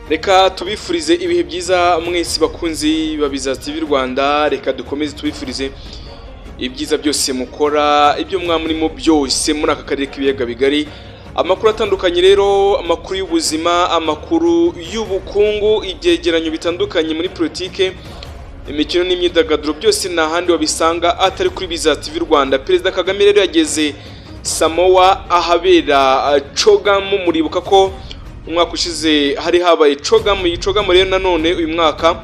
Reka tubifurize ibihe byiza mwese bakunzi ba Bizaza TV Rwanda. Reka dukomeze tubifurize ibyiza byose mukora, ibyo mwamurimo byose muri aka karere k'ibiyaga bigari. Amakuru atandukanye rero, amakuru y'ubuzima, amakuru y'ubukungu, ibyegeranyo bitandukanye muri politike, imikino n'imyidagaduro, byose nta handi wabisanga atari kuri Bizaza TV Rwanda. Perezida Kagame rero yageze Samoa ahabera CHOGM. Muribuka ko umwaka ushize hari habaye CHOGM. Iyi CHOGM rero nanone uyu mwaka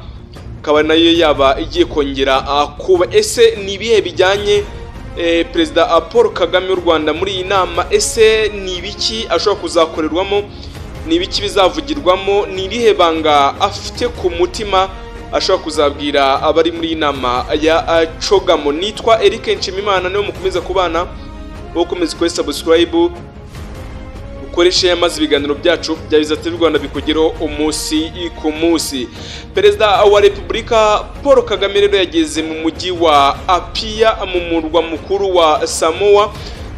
akaba nayo yaba igiye kongera kuba. Ese ni ibihe bijyanye Perezida Paul Kagame w'u Rwanda muri iyi nama? Ese ni ibiki ashobora kuzakorerwamo? Ni ibiki bizavugirwamo? Ni irihe banga afite ku mutima ashobora kuzabwira abari muri iyi nama ya CHOGM? Nitwa Eric Nshimimana, niwe mukomeza kubana, wowe ukomeza ukore subscribe, ukoreshe maze ibiganiro byacu bya Bizaza TV Rwanda bikugeraho umunsi ku munsi. Perezida wa Repubulika Paul Kagame rero yageze mu mujyi wa Apia, mu murwa mukuru wa Samoa,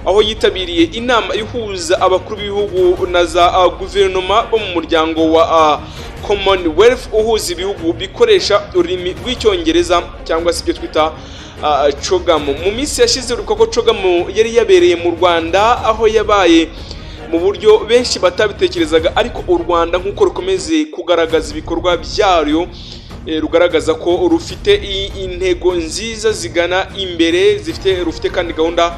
aho yitabiriye inama ihuza abakuru b'ibihugu na za guverinoma bo mu muryango wa Commonwealth uhuza ibihugu bikoresha ururimi rw'Icyongereza, cyangwa se ibyo twita CHOGM. Mu minsi yashize uribuka ko CHOGM yari yabereye mu Rwanda, aho yabaye mu buryo benshi batabitekerezaga, ariko u Rwanda nk'uko rukomeze kugaragaza ibikorwa byaryo, rugaragaza ko rufite intego nziza zigana imbere, rufite kandi gahunda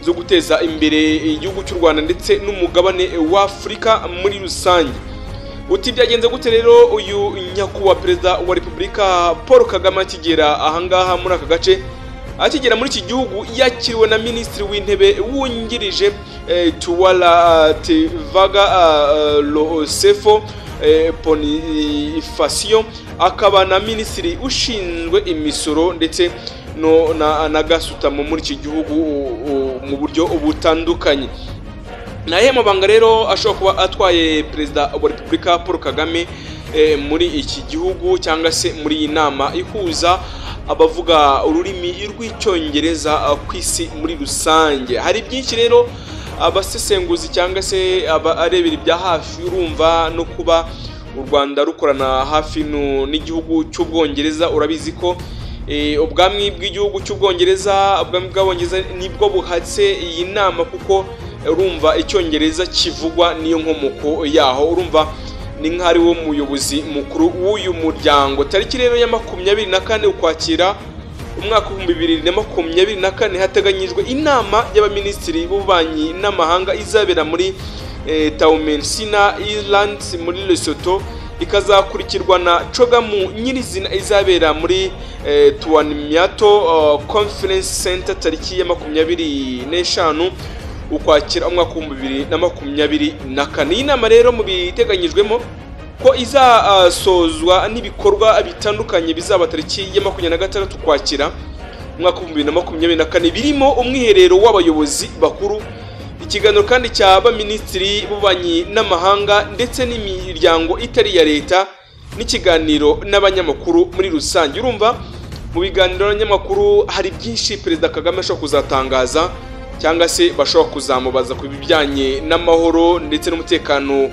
zo guteza imbere igihugu cy'u Rwanda ndetse n'umugabane wa Afurika muri rusange. Uti byagenze gute rero uyu nyakubahwa Perezida wa Repubulika Paul Kagame akigera ahangaha muri aka gace, akigera muri iki gihugu, yakiriwe na Minisitiri w'Intebe wungirije Tuala Tevaga Iosefo Ponifasio, akaba na Minisitiri ushinzwe imisoro ndetse no na gasutamo muri iki gihugu mu buryo butandukanye. Ni ayahe mabanga rero ashobora kuba atwaye Perezida wa Repubulika Paul Kagame muri iki gihugu, cyangwa se muri iyi nama ihuza abavuga ururimi rw'Icyongereza ku isi muri rusange? Hari byinshi rero abasesenguzi cyangwa se abarebera ibya hafi, urumva no kuba u Rwanda rukorana hafi n'igihugu cy'Ubwongereza. Urabizi ko ubwami bw'igihugu cy'Ubwongereza, ubwami bw'Abongereza nibwo buhatse iyi nama, kuko urumva Icyongereza kivugwa niyo nkomoko yaho, urumva ni nk'aho ari wo muyobozi mukuru w'uyu muryango. Tariki rero ya 24 Ukwakira umwaka 2024 hateganyijwe inama y'abaminisitiri b'ububanyi n'amahanga izabera muri Taumeasina Island muri Lesotho, ikazakurikirwa na CHOGM nyirizina izabera muri Tuanaimato Conference Center tariki ya 25 Ukwakira umwaka 2024. Iyi nama rero mu biteganyijwemo ko izasozwa n'ibikorwa bitandukanye bizaba tariki ya 26 Ukwakira umwaka 2024, birimo umwiherero w'abayobozi bakuru, ikiganiro kandi cya baminisitiri b'ububanyi n'amahanga ndetse n'imiryango itari iya leta, n'ikiganiro n'abanyamakuru muri rusange. Urumva mu biganiro n'abanyamakuru hari byinshi Perezida Kagame ashobora kuzatangaza, cyangwa se bashobora kuzamubaza ku bijyanye n'amahoro ndetse n'umutekano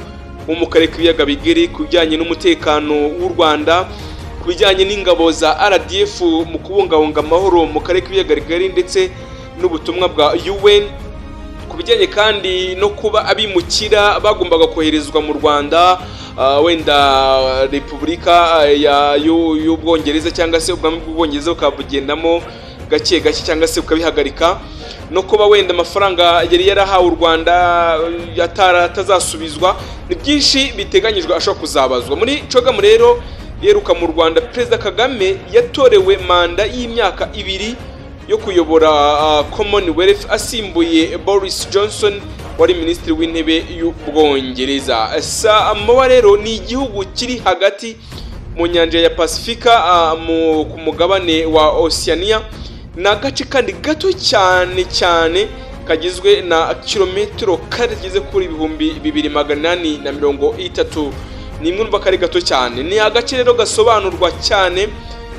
wo mu karere k'ibiyaga bigari, ku bijyanye n'umutekano w'u Rwanda, ku bijyanye n'ingabo za RDF mu kubungabunga amahoro mu karere k'ibiyaga bigari ndetse n'ubutumwa bwa UN, ku bijyanye kandi no kuba abimukira bagombaga koherezwa mu Rwanda, wenda Repubulika y'Ubwongereza cyangwa se ubwami bw'Ubwongereza bukabugendamo gake gake cyangwa se bukabihagarika, no kuba wenda amafaranga yari yarahawe u Rwanda atazasubizwa. Ni byinshi biteganyijwe ashobora kuzabazwa muri CHOGM. Rero yeruka mu Rwanda, Perezida Kagame yatorewe manda y'imyaka 2 yo kuyobora Commonwealth, asimbuye Boris Johnson wari Minisitiri w'Intebe y'Ubwongereza. Samoa rero ni igihugu kiri hagati mu nyanja ya Pasifika, ku mugabane wa Oceania. Ni agace kandi gato cyane cyane, kagizwe na kilometero kare zigeze kuri 2831. Ni imwe, urumva ko ari gato cyane. Ni agace rero gasobanurwa cyane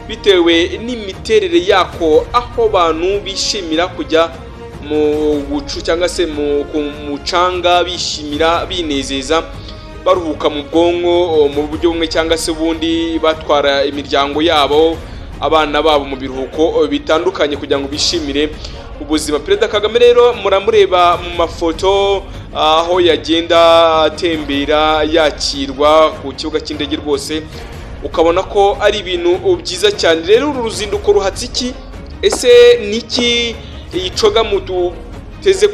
bitewe n'imiterere yako, aho abantu bishimira kujya mu bucu cyangwa se ku mucanga, bishimira binezeza. baruhuka mu bwonko mu buryo bumwe cyangwa se ubundi, batwara imiryango yabo, abana babo mu biruhuko bitandukanye kugira ngo bishimire ubuzima. Perezida Kagame rero muramureba mu mafoto aho yagenda atembera yakirwa ku kibuga cy'indege, rwose ukabona ko ari ibintu byiza cyane. Rero uru ruzinduko ruhatse iki? Ese niki iyi CHOGM duteze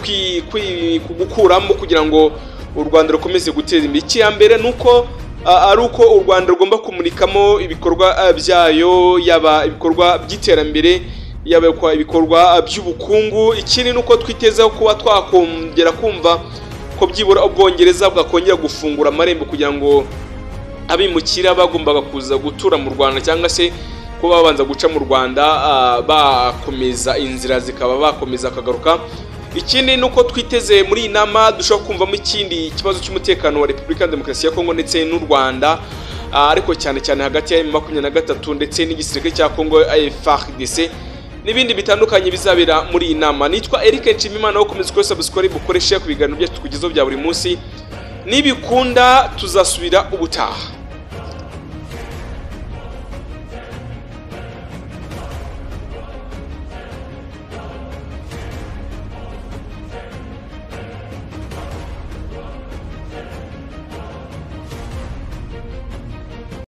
gukuramo kugira ngo u Rwanda rukomeze guteza imbere? Icya mbere ni uko ari uko u Rwanda rugomba kumurikamo ibikorwa byayo, yaba ibikorwa by'iterambere, yaba ibikorwa by'ubukungu. Ikindi ni uko twitezeho kuba twakongera kumva ko byibura Ubwongereza bwakongera gufungura amarembo kugira ngo abimukira bagombaga kuza gutura mu Rwanda cyangwa se kuba babanza guca mu Rwanda bakomeza inzira zikaba bakomeza akagaruka. Ikindi ni uko twiteze muri iyi nama dushobora kumvamo ikindi kibazo cy'umutekano wa Repubulika ya Demokarasi ya Kongo ndetse n'u Rwanda, ariko cyane cyane hagati ya M23 ndetse n'igisirikare cya Kongo FARDC n'ibindi bitandukanye bizabera muri iyi nama. Nitwa Eric Nshimiyimana, wo komeza ukore subscribe, ukore share ku biganiro byacu tukugezaho bya buri munsi. Nibikunda tuzasubira ubutaha.